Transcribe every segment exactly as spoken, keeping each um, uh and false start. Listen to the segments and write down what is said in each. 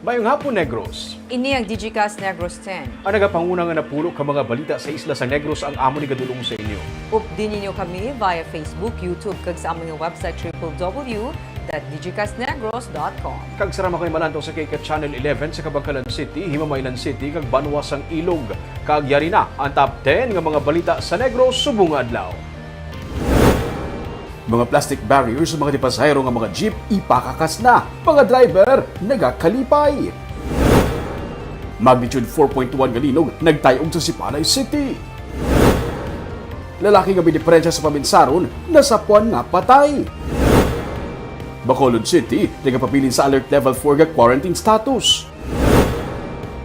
Mayong hapon, Negros. Ini ang Digicast Negros ten. Ang nagapanguna nga napulo ka mga balita sa isla sa Negros ang amon igadulong sa inyo. Updi ninyo kami via Facebook, YouTube, kag sa amon nga website, triple W dot digicast negros dot com. Kag sarang kamo malantaw sa K K Channel eleven sa Kabankalan City, Himamaylan City, kag banwa sang Ilog. Kag yari na ang top ten nga mga balita sa Negros subong nga adlaw. Mga plastic barriers sa mga pasahero nga mga jeep ipakakas na. Mga driver nagakalipay. Magnitude four point one nga linog nagtay-og sa Sipalay City. Lalaki nga may diperensya sa paminsaron nasapuan nga patay. Bacolod City nagapabilin sa Alert Level four nga quarantine status.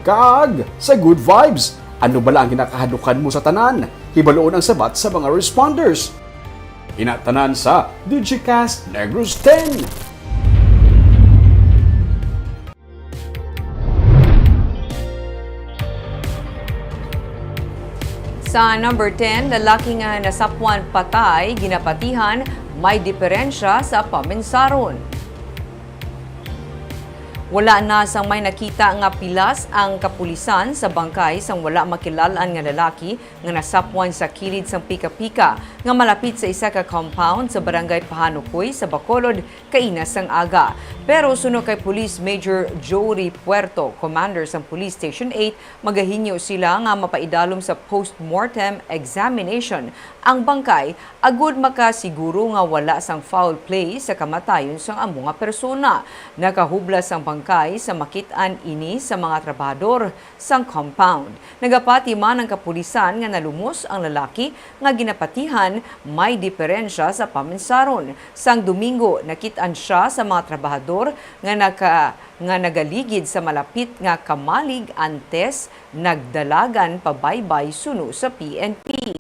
Kag sa good vibes, ano bala ang ginakahadukan mo sa tanan? Hibaluon ang sabat sa mga responders. Ina tanan sa Digicast Negros ten. Sa number ten, lalaki nga nasapuan patay, ginapatihan, may diperensya sa paminsaron. Wala na sang may nakita nga pilas ang kapulisan sa bangkay sang wala makilal-an nga lalaki nga nasapwan sa kilid sang pika-pika nga malapit sa isa ka compound sa Barangay Pahanukoy sa Bacolod kaina sang aga. Pero suno kay Police Major Jory Puerto, commander sang Police Station eight, magahinyo sila nga mapaidalom sa post-mortem examination ang bangkay agud makasiguro nga wala sang foul play sa kamatayon sang amo nga persona. Nakahublas ang bangkay sa makit-an ini sa mga trabahador sang compound. Nagapati man ang kapulisan nga nalumos ang lalaki nga ginapatihan may diperensya sa paminsaron. Sang Domingo, nakit-an sia sa mga trabahador nga naka-, nga nagaligid sa malapit nga kamalig antes nagdalagan pabaybay suno sa P N P.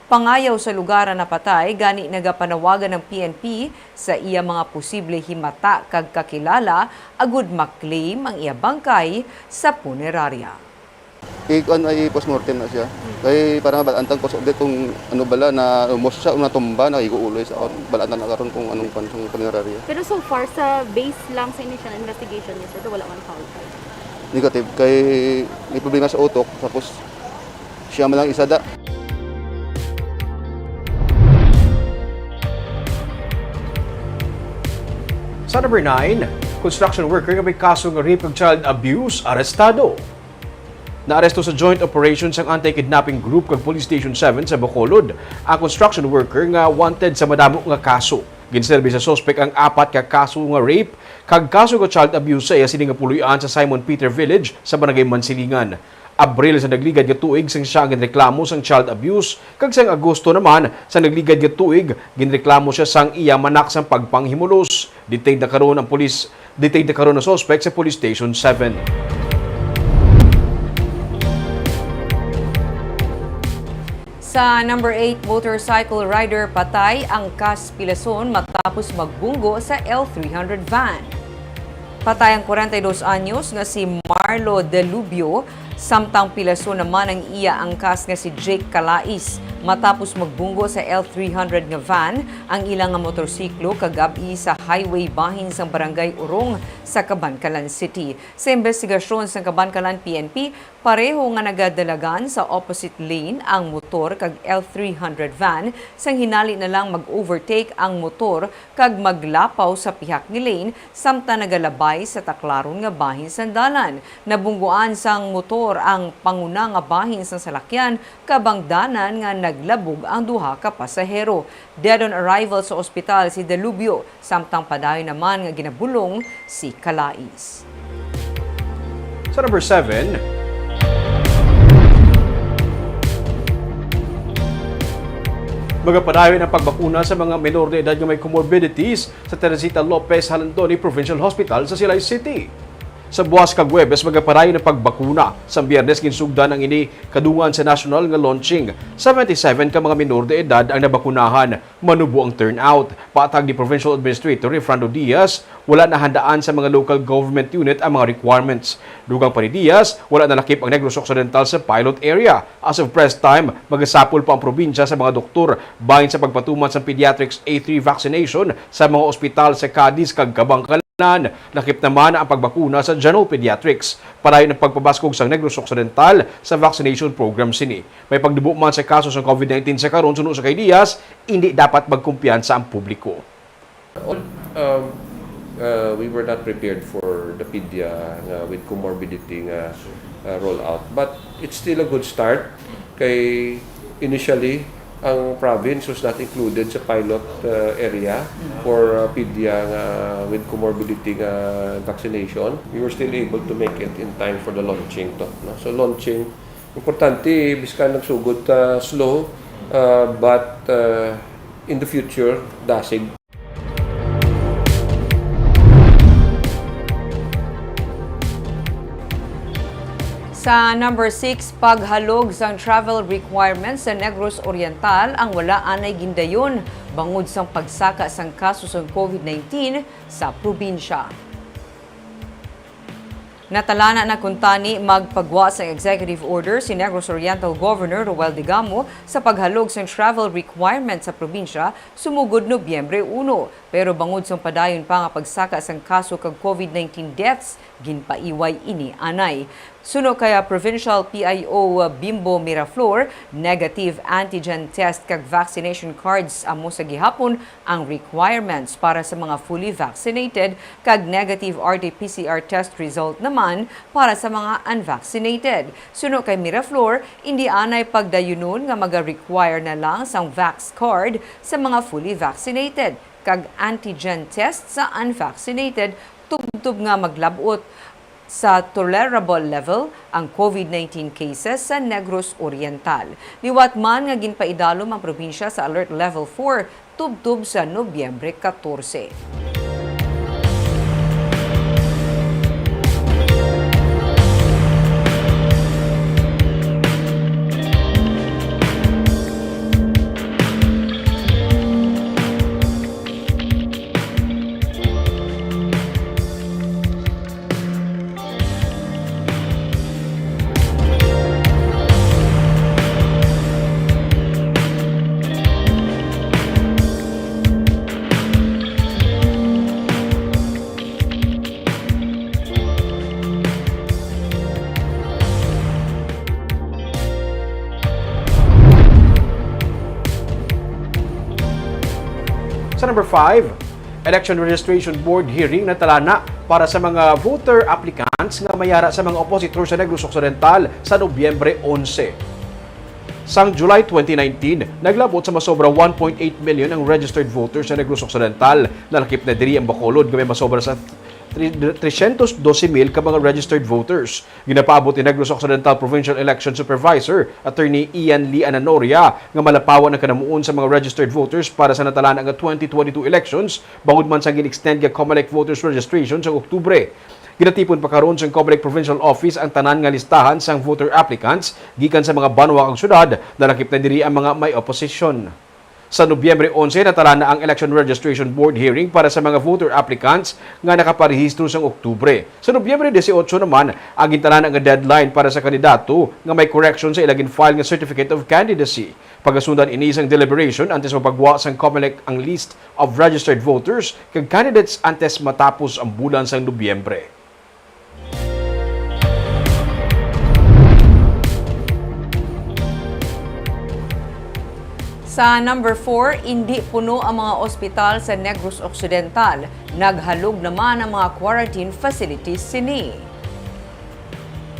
Pangayaw sa lugar ang napatay, gani nagapanawagan ang P N P sa iya mga posible himata kag kakilala agud ma-claim ang iya bangkay sa punerarya. I-, kuan, ay postmortem na siya. Kay para nga bal-an ta ang cause of death kung ano bala, na umos siya o natumba, nakiguuloy sa kuan. Bal-an ta na karon kung anong kuan sang punerarya. Pero so far, sa base lang sa initial investigation niyo, sir, wala man foul play? Negative. Kay may problema sa utok, tapos siya man lang isa da. Sa number nine, construction worker nga may kaso nga rape kag child abuse, arestado. Naaresto sa joint operation sang anti-kidnapping group kag Police Station seven sa Bacolod ang construction worker nga wanted sa madamo nga kaso. Ginserbi sa suspek ang apat ka kaso nga rape kag kaso nga child abuse sa iya sini nga puloy-an sa Simon Peter Village sa Barangay Mansilingan. Abril sa nagligad nga tuig sang siya ang ginreklamo sang child abuse, kag sang Agosto naman sa nagligad nga tuig, ginreklamo siya sang iya manak sang pagpanghimulos. Detained na karon ang pulis, detained na karon ang suspek sa Police Station seven. Sa number eight, motorcycle rider patay, angkas pilason matapos magbunggo sa L three hundred van. Patay ang kwarenta y dos anyos nga si Marlo Delubio, samtang pilason naman ang iya angkas nga si Jake Calais. Matapos magbunggo sa L three hundred nga van, ang ila nga motorsiklo kagab-i sa highway bahin sang Barangay Urong sa Kabankalan City. Sa imbestigasyon sang Kabankalan P N P, pareho nga nagadalagan sa opposite lane ang motor kag L three hundred van, sang hinali na lang mag-overtake ang motor kag maglapaw sa pihak ni lane, samtang nagalabay sa taklaron nga bahin sang dalan. Nabungguan sang motor ang panguna nga bahin sang salakyan, kabangdanan nga naglabog ang duha ka pasahero. Dead on arrival sa ospital si Delubio, samtang padayon naman nga ginabulong si Calais. Sa number seven, magapadayon ang pagbakuna sa mga menor de edad nga may comorbidities sa Teresita Lopez Jalandoni Provincial Hospital sa Silay City. Sa buwas kag Huwebes, magapadayon ang pagbakuna. Sa Biyernes, ginsugdan ang ini kadungan sa national nga launching. Seventy-seven ka mga menor de edad ang nabakunahan. Manubo ang turnout. Patag ni Provincial Administrator Refrando Diaz, wala nahandaan sa mga local government unit ang mga requirements. Dugang pa ni Diaz, wala nalakip ang Negros Occidental sa pilot area. As of press time, magasapol pa ang probinsya sa mga doktor bahin sa pagpatuman sa pediatrics A three vaccination sa mga ospital sa Cadiz kag Kabankalan. Panginabuhianan, lakip naman ang pagbakuna sa general pediatrics. Padayon ang pagpabaskog sa Negros Occidental sa vaccination program sini. May pagdubo man sa kaso sa covid nineteen sa karon, suno sa kay Diaz, hindi dapat magkumpiyansa ang publiko. All, um, uh, we were not prepared for the pedia nga with comorbidity nga, uh, rollout. But it's still a good start. Kay initially, ang province was not included sa pilot, uh, area for, uh, pedia nga with comorbidity nga vaccination. We were still able to make it in time for the launching to, no? So launching, importante, biskan nagsugod ta slow, uh, but, uh, in the future, dasig. Sa number six, paghalog sang travel requirements sa Negros Oriental ang wala anay gindayon bangod sang pagsaka sang kaso sang covid nineteen sa probinsya. Natalana na kuntani magpagwa sang executive order si Negros Oriental Governor Roel Digamo sa paghalog sang travel requirement sa probinsya sumugod Nobyembre uno. Pero bangod sang padayon pa nga pagsaka sang kaso kag covid nineteen deaths, ginpaiway ini anay. Suno kay Provincial P I O Bimbo Miraflor, negative antigen test kag vaccination cards amo sa gihapon ang requirements para sa mga fully vaccinated, kag negative R T P C R test result naman para sa mga unvaccinated. Suno kay Miraflor, indi anay pagdayunon nga maga-require na lang sang vax card sa mga fully vaccinated kag antigen test sa unvaccinated, tubtob nga maglab-ot sa tolerable level ang covid nineteen cases sa Negros Oriental. Liwat man nga ginpaidalom ang probinsya sa Alert Level four tubtob sa Nobyembre katorse. Sa number five, Election Registration Board hearing natalana para sa mga voter applicants nga mayara sa mga opositor sa Negros Occidental sa Nobyembre onse. Sang July twenty nineteen, naglabot sa masobra one point eight million ang registered voters sa Negros Occidental. Nalakip na diri ang Bacolod nga may masobra sa three hundred twelve mil ka mga registered voters. Ginapaabot ni Negros Occidental Provincial Election Supervisor, Attorney Ian Lee Ananoria, nga malapawan ang kanamuon sa mga registered voters para sa natalana nga twenty twenty-two elections, bangod man sang gin-extend nga Comelec voters registration sa Oktubre. Ginatipon pa karon sang Comelec Provincial Office ang tanan nga listahan sang voter applicants gikan sa mga banwa kag syudad, nalakip na diri ang mga may oposisyon. Sa Nobyembre onse, natalana ang Election Registration Board hearing para sa mga voter applicants nga nakaparehistro sang Oktubre. Sa Nobyembre dieciocho naman ang gintalana nga deadline para sa kandidato nga may correction sa ila gin-file nga Certificate of Candidacy. Pagasundan ini sang deliberation antes mapagwa sang Comelec ang list of registered voters kag candidates antes matapos ang bulan sang Nobyembre. Sa number four, indi puno ang mga ospital sa Negros Occidental. Naghalog naman ang mga quarantine facilities sini.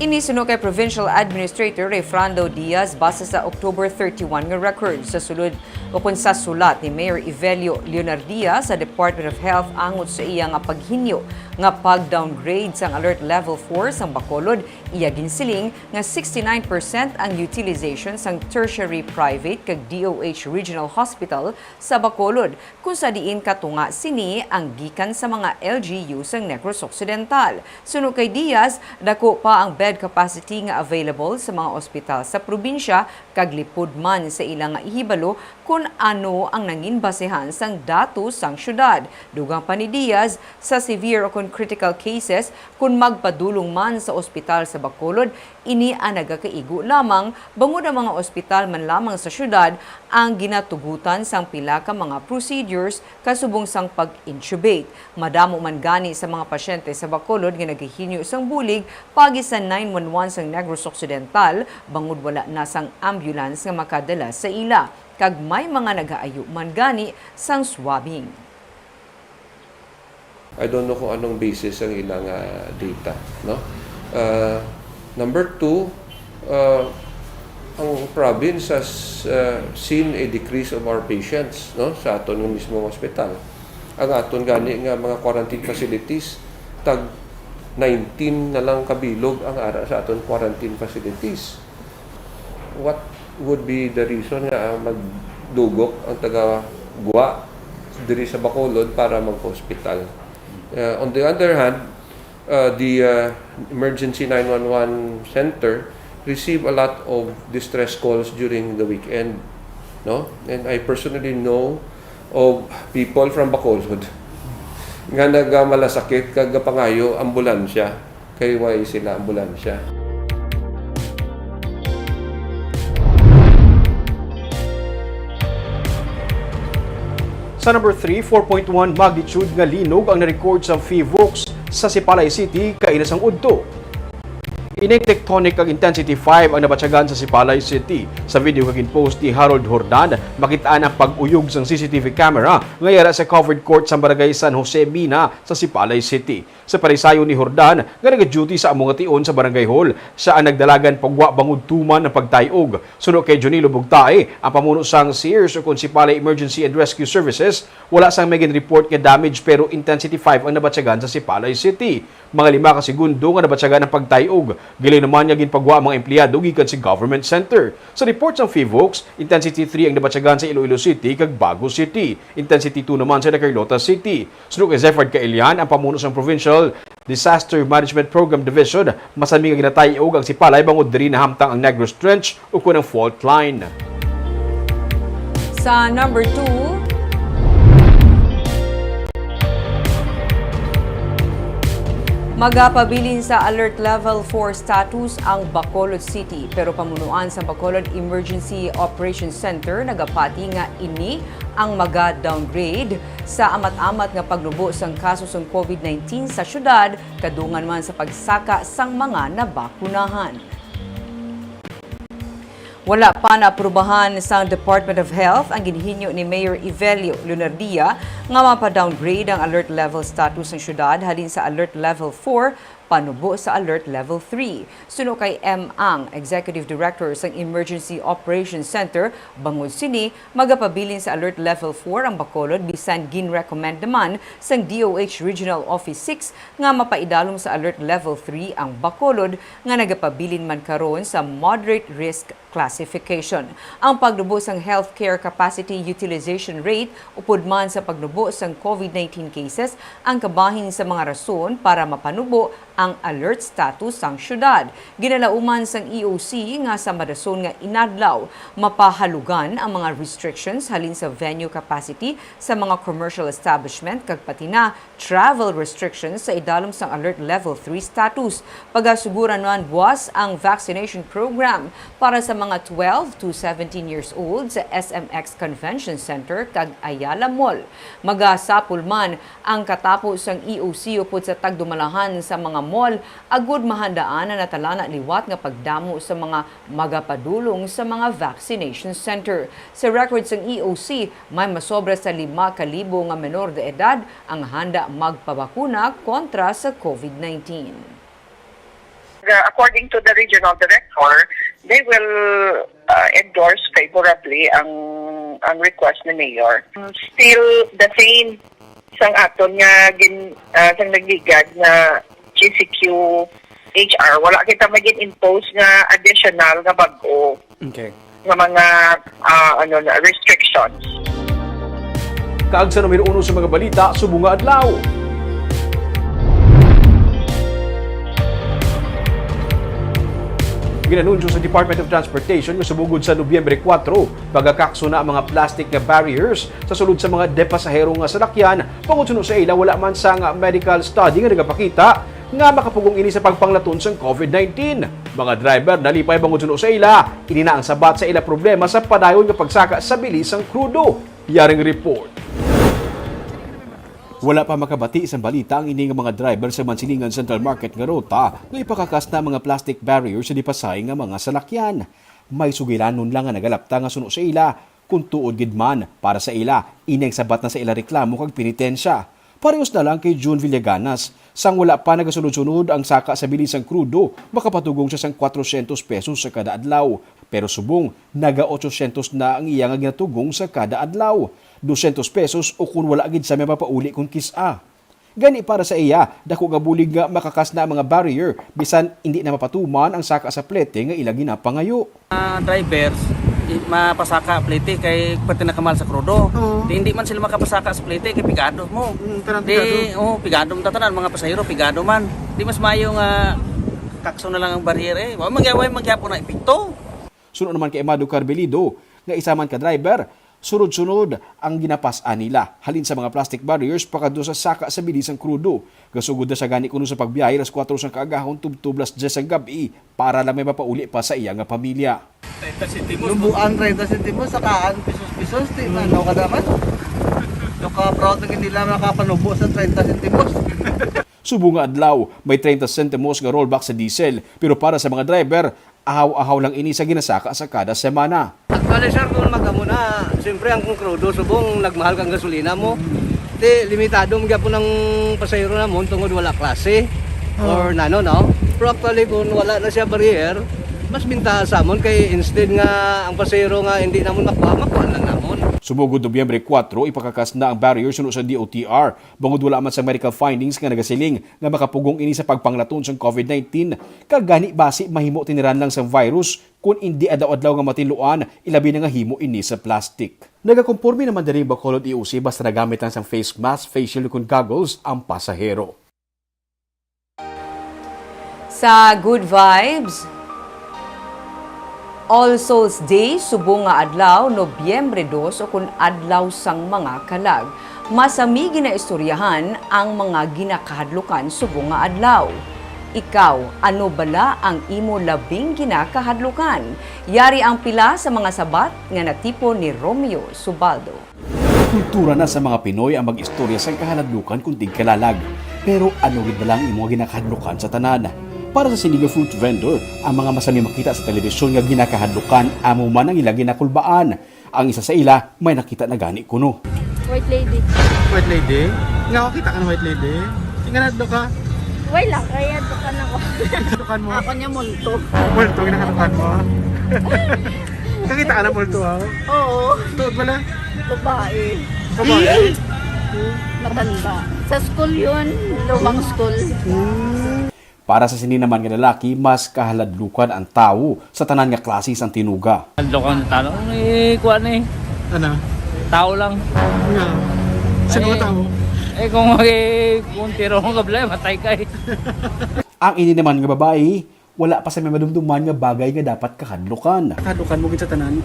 Ini suno kay Provincial Administrator Rayfrando Diaz base sa October thirty-one nga record. Sa sulod ukon sa sulat ni Mayor Evelio Leonardia sa Department of Health angot sa iya nga paghinyo nga pag-downgrade sang Alert Level four sang Bacolod, iya ginsiling nga sixty-nine percent ang utilization sang tertiary private kag D O H Regional Hospital sa Bacolod, kung sa diin katunga sini ang gikan sa mga L G U sang Negros Occidental. Suno kay Diaz, dako pa ang bed capacity nga available sa mga ospital sa probinsya, kag lipod man sa ila nga ihibalo kon Ano ang nangin basehan sang datos sang syudad? Dugang pa ni Diaz, sa severe o kon critical cases, kon magpadulong man sa ospital sa Bacolod, ini ang nagakaigo lamang, bangod ang mga ospital man lamang sa syudad ang ginatugutan sang pila ka mga procedures kasubong sang pag-intubate. Madamo man gani sa mga pasyente sa Bacolod nga nagahinyo sang bulig paagi sa nine one one sang Negros Occidental, bangod wala na sang ambulance nga makadala sa ila, kag may mga nagaayo man gani sang swabbing. I don't know kung anong basis ang ilang, ah, data, no? Ah, number two, ah, ang province has, ah, seen a decrease of our patients, no, sa aton nga mismong hospital. Ang aton gani nga mga quarantine facilities, tag nineteen na lang kabilog ang ara sa aton quarantine facilities. What would be the reason nga, ah, magdugok ang taga Guwa diri sa Bacolod para magpa-hospital? Uh, on the other hand, uh, the, uh, emergency nine one one center receive a lot of distress calls during the weekend, no? And I personally know of people from Bacolod nga nagamalasakit kag gapangayo ambulansya, kay way sila ambulansya. Sa number three, four point one magnitude nga linog ang na-record sa PHIVOLCS sa Sipalay City kaina sang udto. Ining tectonic kag intensity five ang nabatyagan sa Sipalay City. Sa video nga gin-post ni Harold Jordan, makit-an ang pag-uyog sang C C T V camera nga yara sa covered court sa Barangay San Jose Mina sa Sipalay City. Sa panisayon ni Jordan nga nagaduty sa amo nga tion sa barangay hall, siya ang nagdalagan pa gwa bangod tuman ang pagtay-og. Suno kay Jonilo Bugtae, ang pamuno sang SERS o kon Sipalay Emergency and Rescue Services, wala sang may gin-report nga damage, pero intensity five ang nabatyagan sa Sipalay City. Mga lima ka segundo nga nabatyagan ang pagtay-og. Gilayon naman nga ginpagwa ang mga empleyado gikan sa government center. Sa report sang PHIVOLCS, intensity three ang nabatyagan sa Iloilo City kag Bago City. Intensity two naman sa Carlota City. Suno kay Zefard Kailian, ang pamuno sang Provincial Disaster Management Program Division, masami nga ginatay-og ang Sipalay bangod diri nahamtang ang Negros Trench ukon ang fault line. Sa number two, magapabilin sa Alert Level four status ang Bacolod City, pero pamunuan sa Bacolod Emergency Operations Center nagapati nga ini ang maga-downgrade sa amat-amat nga pagnubo sang kaso sang COVID nineteen sa syudad, kadungan man sa pagsaka sang mga nabakunahan. Wala pa naaprubahan sang Department of Health ang ginhinyo ni Mayor Evelio Lunardia nga mapa-downgrade ang alert level status sang syudad halin sa Alert Level four panubo sa Alert Level three. Suno kay M. Ang, Executive Director sang Emergency Operations Center, bangod sini, magapabilin sa Alert Level four ang Bacolod, bisan gin-recommend naman sang D O H Regional Office six nga mapaidalom sa Alert Level three ang Bacolod, nga nagapabilin man karon sa moderate risk classification. Ang pagnubo sang healthcare capacity utilization rate upod man sa pagnubo sang COVID nineteen cases ang kabahin sa mga rason para mapanubo ang alert status sang syudad. Ginalauman sang E O C nga sa madason nga inadlaw, mapahalugan ang mga restrictions halin sa venue capacity sa mga commercial establishment kag pati na travel restrictions sa idalom sang Alert Level three status. Pagasuguran man buas ang vaccination program para sa mga twelve to seventeen years old sa S M X Convention Center kag Ayala Mall. Magasapol man ang katapo sang E O C upod sa tagdumalahan sa mga mall, agud mahandaan ang natalana liwat nga pagdamo sa mga magapadulong sa mga vaccination center. Sa record sang E O C, may masobra sa lima ka libo nga menor de edad ang handa magpabakuna kontra sa COVID nineteen. Uh, according to the regional director, they will, uh, endorse favorably ang, ang request ni Mayor. Still the same sang aton nga gin-, uh, sang nagligad nga G C Q H R, wala kita magin-impose nga additional nga bag-o. Okay. Nga mga, ah, ano na, restrictions. Kag sa numero uno sa mga balita subong nga adlaw. Ginanunsyo sa Department of Transportation nga subong gid sa Nobyembre kuwatro, pagakakso na ang mga plastic nga barriers sa sulod sa mga depasahero nga salakyan, bangod suno sa ila wala man sang medical study nga nagapakita nga makapugong ini sa pagpanglaton sang covid nineteen. Mga driver nalipay bangod suno sa ila, ini na ang sabat sa ila problema sa padayon nga pagsaka sa bili sang krudo. Yaring report. Wala pa makabati sang balita ang ini nga mga driver sa Mansilingan Central Market nga ruta nga ipakakas na ang mga plastic barrier sa dipasay nga mga salakyan. May sugilanon lang nga nagalapta nga suno sa ila, kung tuod gid man. Para sa ila, ini ang sabat na sa ila reklamo kag penitensya. Parehos na lang kay June Villaganas, sang wala pa nagasulod-sunod ang saka sa bili sang krudo, makapatugong siya sang kwatrosyentos pesos sa kada adlaw. Pero subong, naga-ochosyentos na ang iya nga ginatugong sa kada adlaw. Dosyentos pesos o kon wala gid sa may mapauli kon kis-a. Gani, para sa iya, dako nga bulig nga makakas na ang mga barrier, bisan indi na mapatuman ang saka sa plete nga ila ginapangayo. Ah, drivers, i-, mapasaka plete kay pati na kamal sa krudo. Oo. Di, hindi man sila makapasaka sa plete kay pigado mo. Mm, tanan Di, pigado. Oh, pigado mo tatanan, mga pasahero, pigado man. Di mas mayo nga kakso na lang ang barrier eh. Wa man gyapon na epekto. Suno naman kay Amado Carbelido, nga isa man ka driver, sunod-sunod ang ginapas-an nila, halin sa mga plastic barriers pakadto sa saka sa bili sang krudo. Gasugod na siya gani kuno sa pagbiyahe alas kuwatro sang kaagahon tubtob alas diyes sang gab-i para lang may mapauli pa sa iya nga pamilya. Treinta sentimos, no? Nubuan, treinta sentimos, sakaan, pisos-pisos, di man, ano ka naman? Naka-proud na gid nila nakapanubo sa treinta sentimos. Subong nga adlaw, may treinta sentimos nga rollback sa diesel, pero para sa mga driver, ahaw-ahaw lang ini sa ginasaka sa kada semana. Actually, sir, kung mag-amo na, siyempre, ang kung krudo, subong nagmahal kang gasolina mo. Di, limitado man gyapon ang pasahero namon tungod wala klase. Ah. Or nano, no? Pero actually, kung wala na siya barrier, mas bintaha sa amon kay instead nga ang pasahero nga hindi namon makuha, makuha na namon. Sumugod Nobyembre kuwatro, ipakakas na ang barrier suno sa D O T R. Bangod wala man sang medical findings nga nagasiling nga makapugong ini sa pagpanglaton sang covid nineteen, kag gani basi mahimo tiniran lang sang virus kon indi adlaw-adlaw nga matinluan, ilabi na nga himo ini sa plastic. Nagakomporme naman diri ang Bacolod E O C basta nagamit lang sang face mask, face shield, kon goggles ang pasahero. Sa Good Vibes, All Souls Day, subong nga adlaw, Nobyembre dos, ukon Adlaw sang Mga Kalag. Masami ginaistoryahan ang mga ginakahadlukan subong nga adlaw. Ikaw, ano bala ang imo labing ginakahadlukan? Yari ang pila sa mga sabat nga natipon ni Romeo Subaldo. Kultura na sa mga Pinoy ang mag-istorya sang kahadlukan kon tigkalalag. Pero ano gid bala ang imo nga ginakahadlukan sa tanan? Para sa sini nga fruit vendor, ang mga masami makita sa telebisyon nga ginakahadlukan amo man ang ila ginakulbaan. Ang isa sa ila may nakita na gani kuno. White lady. White lady? Nga, kita ka na white lady? Tingnan na ka. Way lang, kaya dukan ako. Dukan mo? Ako niya multo. Multo, ginakahadlukan mo? Kakita ka na multo, ha? Oo. Tuod ba na? Babae. Babae? Matanda. Sa school yun, lumang school. Hmm. Para sa sini naman nga lalaki, mas kahadlukan ang tawo sa tanan nga klase sang tinuga. Hadlukan tano, eh, kuwan eh. Ano? Tao lang. Nga. Sino nga tao? Eh, kung mag-, kung tiro mo kabla, matay ka eh. Ang ini naman nga babayi, wala pa sa may madumduman nga bagay nga dapat kahadlukan. Kahadlukan mo gid sa tanan?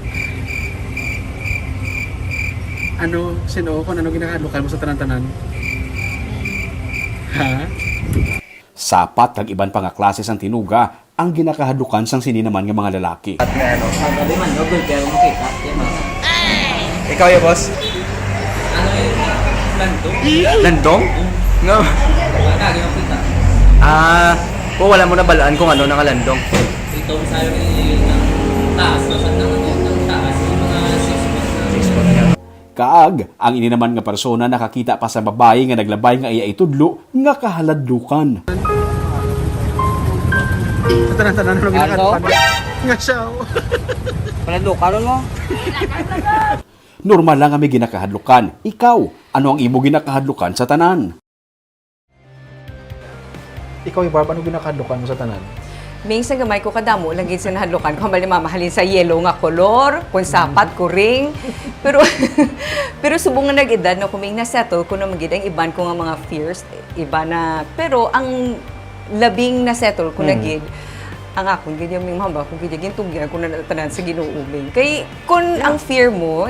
Ano, sino, kung ano ginakahadlukan mo sa tanan-tanan? Ha? Sapat kag iban pa nga klase sang tinuga ang ginakahadlukan sang sini naman nga mga lalaki. At nga, ano, sa gabi man, no, good, pero makita, di ba? Ikaw, ya, boss? Ano yun? Landong? Landong? Nga? Wala, di makita. Ah, o, wala mo nabalaan kung ano na nga landong. Ito, sa taas, masyad na, ano, ang taas, yung mga six foot na. Six foot na. Kaag, ang ini naman nga persona nakakita pa sa babayi nga naglabay nga iya itudlo nga kahaladlukan. Sa tanan-tanan, ano ginakahadlukan? Nga siya, oh. Kahaladlukan mo? Normal lang nga may ginakahadlukan. Ikaw, ano ang imo ginakahadlukan sa tanan? Ikaw, Barb, ano ginakahadlukan mo sa tanan? Ming, sa gamay ko, kadamo lang gid sa nahadlukan ko. Hambal ni Mama, halin sa yellow nga kolor, kung sapat, ko ring. Pero, pero subong nga nag-edad na ko, Ming, na-settle ko na man gid ang iban ko nga mga fears, iba na. Pero ang labing na-settle ko na gid, Ang akon gid yung mama ko gid yung gintugyan ko na tanan sa Ginoo, Bing. Kay kun ang fear mo,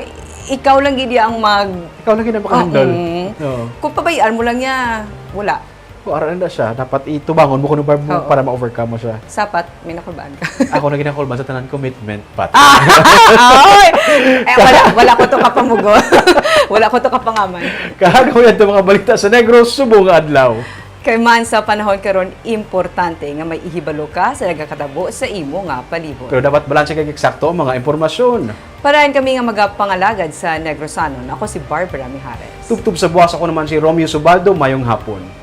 ikaw lang gid ang mag Ikaw lang gid ang makahandle. Oo. Oo. Kung pabayaan mo lang niya, wala. Kung ara na siya, dapat itubangon mo kuno para, Oo. para ma-overcome mo siya. Sapat, may nakulbaan ka. Ako na ginakulban sa tanan commitment, Pat. Ay! Eh, wala, wala ko to kapamugo. Wala ko to kapangaman. Kahagoy ang mga balita sa Negros subong nga adlaw. Kay man sa panahon karon, importante nga may ihibalo ka sa nagakatabo sa imo nga palibot. Pero dapat balanse kag eksakto ang mga impormasyon. Parayan kami nga magapangalagad sa Negrosanon. Ako si Barbara Mijares. Tubtob sa buwas, ako naman si Romeo Subaldo. Mayong hapon.